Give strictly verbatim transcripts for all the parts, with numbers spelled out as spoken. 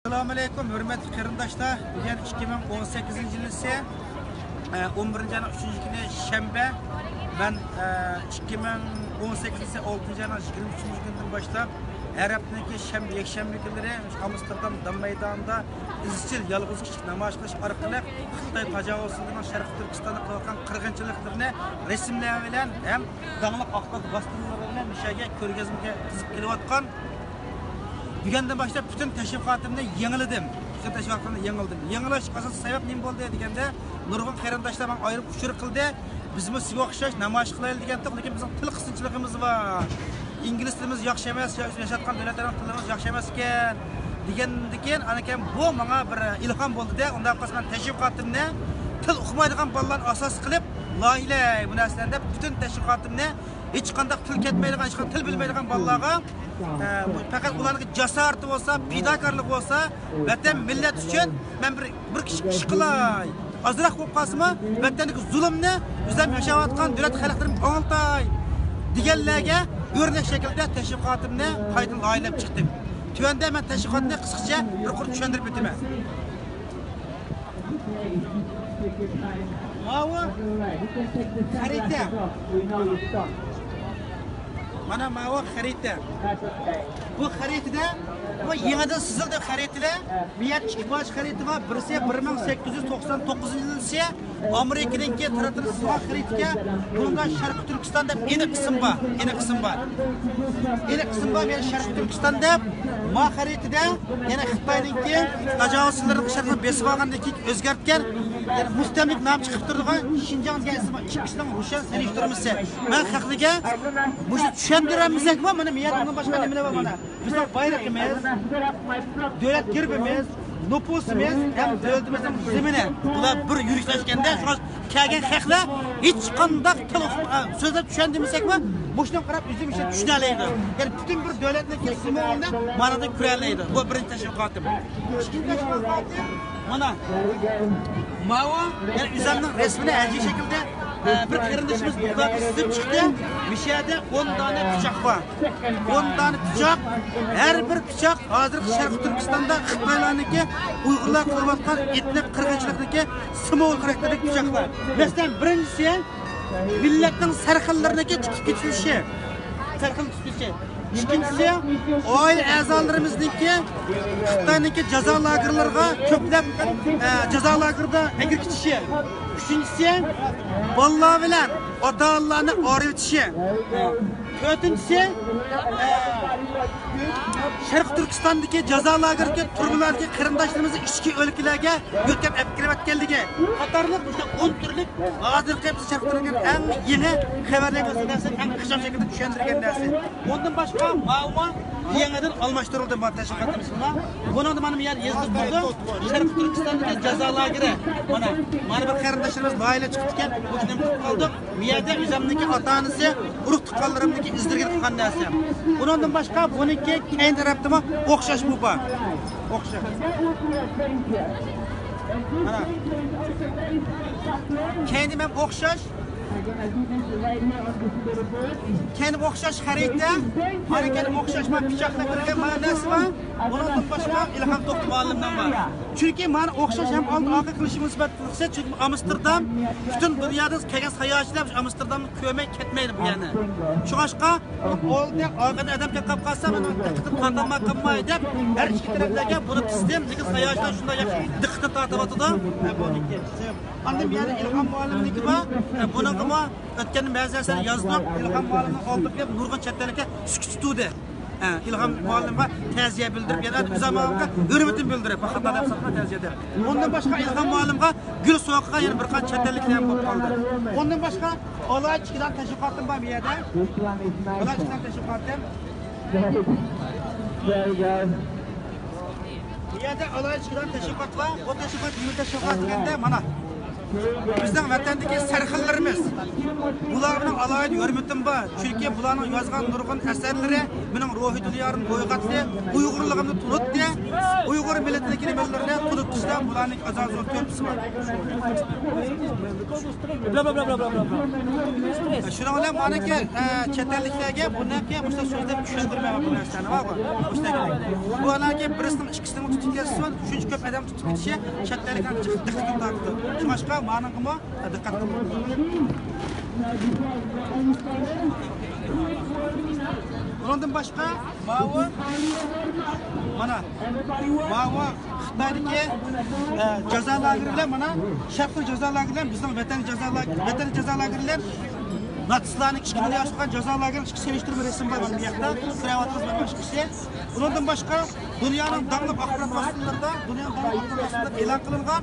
ئەسسالامۇئەلەيكۇم، ھۆرمەتلىك قېرىنداشلار. بۈگۈن ئىككى مىڭ ئون سەككىزىنچى يىلىسى، ئە، ئون بىرىنچى ئاينىڭ ئۈچىنچى كۈنى شەنبە. مەن، ئە، ئىككى مىڭ ئون سەككىزىنچى يىلىسى ئالتىنچى ئاينىڭ يىگىرمە ئۈچىنچى كۈنىدىن باشلاپ، ھەر ھەپتىنىڭكى شەنبە، يەكشەنبە كۈنلىرى ئامستېردام دام مەيدانىدا ئىزچىل يالغۇز كىشىلىك نامايىش قىلىش ئارقىلىق خىتاي تاجاۋۇزچىلىرىنىڭ شەرقىي تۈركىستاندا قىلىۋاتقان قىرغىنچىلىقلىرىنى رەسىملەر بىلەن ھەم داڭلىق ئاخبارات ۋاسىتىلىرى بىلەن مۇشۇ يەرگە كۆرگەزمىگە قىزىپ كېلىۋاتقان. بۈگۈندىن باشلاپ پۈتۈن تەشۋىقاتىمنى يېڭىلىدىم. پۈتۈن تەشۋىقاتىمنى يېڭىلىدىم. يېڭىلاش ئاساسلىق سەۋەب نېمە بولدى دېگەندە، نۇرغۇن قېرىنداشلار ماڭا ئايرىم ئۇچۇر قىلدى. بىزمۇ سىزگە ئوخشاش نامايىش قىلايلى دېگەنتۇق، لېكىن بىزنىڭ تىل قىسىنچىلىقىمىز بار. ئىنگلىز تىلىمىز ياخشى ئەمەس، يا-، ياشاتقان دۆلەتلەرنىڭ تىلىمىز ياخشى ئەمەسكەن دېگەندىكىن، ئانىكەن بۇ ماڭا بىر ئىلھام بولدى-دە، ئۇنداق قىلسا مەن تەشۋىقاتىمنى تىل ئۇقمايدىغان بالىلارنى ئاساس قىلىپ لايىھەلەي بۇ نەرسىلەرنى دەپ، پۈتۈن تەشۋىقاتىمنى ھېچقانداق تىل كەتمەيدىغان، ھېچقانداق تىل بىلمەيدىغان بالىلارغا، ئە، بۇ پەقەت ئۇلارنىڭ جاسارىتى بولسا، پىداكارلىقى بولسا، ۋەتەن، مىللەت ئۈچۈن مەن بىر، بىر كىچىك ئىش قىلاي. ئازراق بولۇپ قالسىمۇ، ۋەتەندىكى زۇلۇمنى ئۆزۈم ياشاۋاتقان دۆلەت خەلقلىرىمگە ئاڭلىتاي دېگەنلەرگە ئۆرنەك شەكلىدە تەشۋىقاتىمنى قايتا لايىھەلەپ چىقتىم. تۆۋەندە مەن تەشۋىقاتنى قىسقىچە بىر قۇر چۈشەندۈرۈپ ئۆتىمەن. ماۋۇ خەرىتە. مانا ماۋۇ خەرىتە. بۇ خەرىتىدە، بۇ يېڭىدىن سىزىلدى خەرىتىلەر. بۇ يەردە ئىككى پارچە خەرىتە بار. بىرسى بىر مىڭ سەككىز يۈز توقسان توققۇزىنچى يىلى ئامېرىكىنىڭكى تاراتىنى سىزغان خەرىتىكەن. بۇنىڭدا شەرقىي تۈركىستان دەپ ئېنىق ئىسىم بار. ئېنىق ئىسىم بار. ئېنىق ئىسىم بار. يەنى شەرقىي تۈركىستان دەپ ما خەرىتىدە يەنە خىتاينىڭكى تاجاۋۇزچىلىرىنىڭ شەرقىنى بېسىپ ئالغاندىن كېيىن ئۆزگەرتكەن، يەنى مۇستەملىك نامى چىقىپ تۇرىدىغان شىنجاڭ دېگەن ئىسىم بار. ئىككى ئىشنىڭ روشەن سېلىشتۇرمىسى. مەن خەقلىكە مۇشۇ چۈشەندۈرەلمىسەكمۇ، مانا مۇ يەردە ئۇنىڭ باشقا نېمىلەر بار مانا. بىزنىڭ بايرىقىمىز، دۆلەت گېربىمىز، نوپۇسىمىز ھەم دۆلىتىمىزنىڭ زېمىنى. بۇلار بىر يۈرۈشلەشكەندە، شۇڭا كەلگەن خەقلەر ھېچقانداق تىل ئۇق-، ئا، سۆزلەپ چۈشەندۈرمىسەكمۇ، مۇشۇنىڭغا قاراپ ئۆزى مۇشۇنى چۈشىنەلەيدۇ. يەنى پۈتۈن بىر دۆلەتنىڭكى سىمۋولىنى مانىدا كۆرەلەيدۇ. بۇ بىرىنچى تەشۋىقاتىم. ئىككىنچى تەشۋىقاتىم مانا. ماۋۇ، يەنى ئۆزەمنىڭ رەسىمىنى ھەجى شەكىلدە، ئە، بىر قېرىندىشىمىز بۇلارغا سىزىپ چىقتى. مۇشۇ يەردە ئون دانە پىچاق بار. ئون دانە پىچاق، ھەر بىر پىچاق ھازىرقى شەرقىي تۈركىستاندا خىتايلارنىڭكى ئۇيغۇرلار قىلىۋاتقان ئېتنىك قىرغىنچىلىقنىڭكى سىمۋول خاراكتېرلىك پىچاقلار. مەسىلەن، بىرىنچىسى، مىللەتنىڭ سەرخىللىرىنىڭكى تۇتۇپ كېتىلىشى. سەرخىل تۇتۇپ كېتىشى. ئىككىنچىسى، ئائىلە ئەزالىرىمىزنىڭكى خىتاينىڭكى جازا لاگېرلىرىغا كۆپلەپ، ئە، جازا لاگېرىدا ئەكىرىپ كېتىشى. ئۈچىنچىسى، بالىلار بىلەن ئاتا-ئانىلارنى ئايرىۋېتىشى. تۆتىنچىسى، ئە، شەرقىي تۈركىستاندىكى جازا لاگېرىدىكى تۈرمىلەردىكى قېرىنداشلىرىمىزنى ئىچكى ئۆلكىلەرگە يۆتكەپ ئەپ كېلىۋەتكەنلىكى قاتارلىق مۇشۇ ئون تۈرلۈك ھازىرقى بىز شەرقىي تۈركىستاننىڭ ئەڭ يېڭى خەۋەرلەر بولسا نەرسە، ئەڭ ئىخچام شەكىلدە چۈشەندۈرگەن نەرسە. ئۇندىن باشقا ماۋۇ يېڭىدىن ئالماشتۇرۇلدى، مانا تەشۋىقاتىمىز بۇ. بۇنىڭدا مانا بۇ يەردە يېزىلىپ تۇرىدۇ. شەرقىي تۈركىستاندىكى جازا لاگېرى. مانا، مانا بىر قېرىنداشلىرىمىز لايىھەلەپ چىقىپتىكەن. مۇشۇنى تۇتۇپ قالدۇق. بۇ يەردە ئۆزۈمنىڭكى ئاتا-ئانىسى، ئۇرۇق تۇغقانلىرىمنىڭكى ئىزلىرىگە قىلغان نەرسە. بۇنىڭدىن باشقا بۇنىڭكى كەينى تەرەپتىمۇ ئوخشاش بۇ بار. ئوخشاش. مانا. كەينى مەن ئوخشاش. كەينى ئوخشاش خەرىتە. مانا كەينى ئوخشاش، مانا پىچاقلار كىرگەن، مانا نەرسە بار. ئۇنىڭدىن باشقا ئىلھام توختى مۇئەللىمنىڭ بار. چۈنكى مانا ئوخشاش ھەم ئالدىن ئارقا قىلىشىمىز سۈپەتلىك، چۈنكى ئامستېردام پۈتۈن دۇنيادىن كەلگەن ساياھەتچىلەر ئامستېردامنى كۆرمەي كەتمەيدۇ بۇ يەرنى. شۇڭلاشقا ئالدى ئارقىدا ئادەم كەپ قالسا، مېنىڭ دىققىتىم تارتالماي قالماي دەپ، ھەر ئىككى تەرەپلەرگە بۇنى قىستىم، لېكىن ساياھەتچىلەر شۇنداق ياخشى دىققىتىنى تارتىۋاتىدۇ. ئاندىن بۇ يەردە ئىلھام مۇئەللىمنىڭكى بار. بۇنىڭغىمۇ ئۆتكەندە بەزى نەرسىلەرنى يازدۇق. ئىلھام مۇئەللىمنىڭ ئالدىغا كېلىپ نۇرغۇن چەت ئەللىكلەر سۈكۈت تۇتۇۋىدى. ھە، ئىلھام مۇئەللىمغا تەزىيە بىلدۈرۈپ، يەنە ئۆزەم مۇئەللىمگە ھۆرمىتىمنى بىلدۈرۈپ، خاتا دەپ ساتما تەزىيە دەپ. ئۇندىن باشقا ئىلھام مۇئەللىمغا گۈل سوۋغا قىلغان يەنە بىر قانچە چەت ئەللىكلەر ھەم بولۇپ قالدى. ئۇندىن باشقا ئالاھىدە ئىككى دانە تەشۋىقاتىم بار بۇ يەردە. ئالاھىدە ئىككى دانە تەشۋىقاتىم. بۇ يەردە ئالاھىدە ئىككى دانە تەشۋىقات بار. بۇ تەشۋىقات نېمە تەشۋىقات دېگەندە، مانا. بىزنىڭ ۋەتەندىكى سەرخىللىرىمىز. بۇلارغا مېنىڭ ئالاھىدە ھۆرمىتىم بار. چۈنكى بۇلارنىڭ يازغان نۇرغۇن ئەسەرلىرى مېنىڭ روھىي دۇنيامنى ئويغاتتى، ئۇيغۇرلۇقۇمنى تونۇتتى. ئۇيغۇر مىللىتىنىڭكى نېمىلىرىنى تونۇتۇشتا بۇلارنىڭ ئازاز زور تۆھپىسى بار. شۇنىڭ بىلەن مانىكى، ئە، چەت ئەللىكلەرگە بۇنىڭكى مۇشۇنداق سۆزلەپ چۈشەندۈرمەيمەن بۇ نەرسىلەرنى، بارغۇ. مۇشۇنداق. بۇ ئاناكى بىرسىنىڭ ئىككىسىنىڭ تۇتۇپ كەتسۇن، شۇنچە كۆپ ئادەم تۇتۇپ كېتىشى چەت ئەللىكلەرنىڭ دىققىتىنى تارتىدۇ. شۇڭلاشقا مانىڭغىمۇ دىققەت قىلىڭ. ئۇنىڭدىن باشقا ماۋۇ، مانا، ماۋۇ خىتايدىكى، ئە، جازا لاگېرى بىلەن، مانا، شەرقىي جازا لاگېرى بىلەن بىزنىڭ ۋەتەن جازا لاگېرى، ۋەتەن جازا لاگېرى بىلەن ناتسىستلارنىڭ ئىككى مىليون ئاشقان جازا لاگېرىنىڭ ئىككى سېلىشتۇرما رەسىمى بار، مانا بۇ ياقتا كۆرۈۋاتىمىز، مانا ئىككىسى. ئۇنىڭدىن باشقا دۇنيانىڭ داڭلىق ئاخبارات ۋاسىتىلىرىدا، دۇنيانىڭ داڭلىق ئاخبارات ۋاسىتىلىرىدا ئېلان قىلىنغان،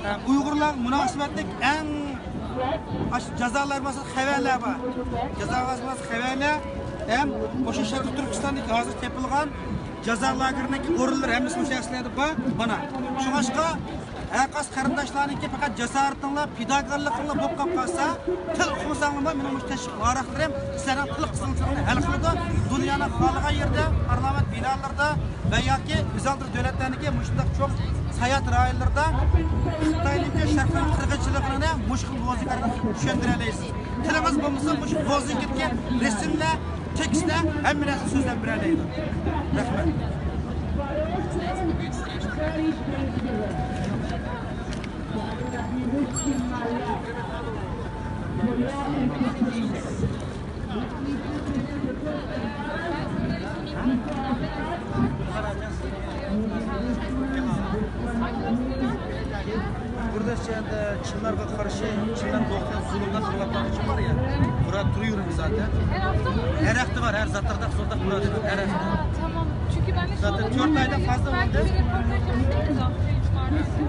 ئە، ئۇيغۇرلارغا مۇناسىۋەتلىك ئەڭ ئاشۇ جازا لاگېرى بولسا خەۋەرلەر بار. جازا لاگېرى بولسا خەۋەرلەر ھەم ئوشۇ شەرقىي تۈركىستاندىكى ھازىر تېپىلغان جازا لاگېرىنىڭكى ئورۇنلىرى ھەممىسى مۇشۇ ئەسلىدە بار. مانا شۇڭلاشقا ھەر قايسى قېرىنداشلارنىڭكى پەقەت جاسارىتىڭلار، پىداكارلىقىڭلار بولۇپ قالىپ قالسا، تىل ئۇقمىساڭلارمۇ مېنىڭ مۇشۇ تەشۋىق ۋارقىرىم سىلەرنىڭ تىل قىسىنچىلىقىنى ھەل قىلىدۇ. دۇنيانىڭ خالىغان يېرىدە، پارلامېنت بىنالىرىدا ۋە ياكى ئۆزئالدىرا دۆلەتلەرنىڭكى مۇشۇنداق چوڭ ساياھەت رايونلىرىدا خىتاينىڭكى شەرقىي قىرغىنچىلىقىنى مۇشۇ خىل لوزۇنكىلارنى چۈشەندۈرەلەيسىز. تىلىڭىز بولمىسا مۇشۇ لوزۇنكىدىكى رەسىملەر، تېكىستلەر ھەممە نەرسە سۆزلەپ بېرەلەيدۇ. رەھمەت. Burada şeyde Çınar'a karşı, Çınar doktor zulümden fırlatmak için var ya. Burada duruyorum zaten. Her hafta mı? Her hafta var, her zaten da solda burada her hafta. Ha, tamam. Çünkü ben de şu Zaten anda dört aydan fazla belki oldu. Bir röportaj yapayım da, şey, cumartesi.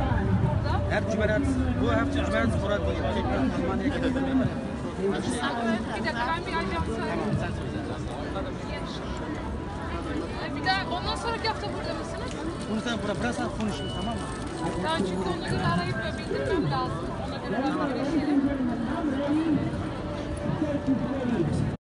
Burada. Her cumartesi. Bu hafta cumartesi burada değil. Tekrar Almanya'ya gidiyorum. Bir dakika, ben bir ajans arayayım. Bir daha ondan sonraki hafta burada mısınız? Bunu sen bura, biraz daha konuşun, tamam mı? Daha çünkü ona göre arayıp ve bildirmem lazım. Ona göre ben bir şey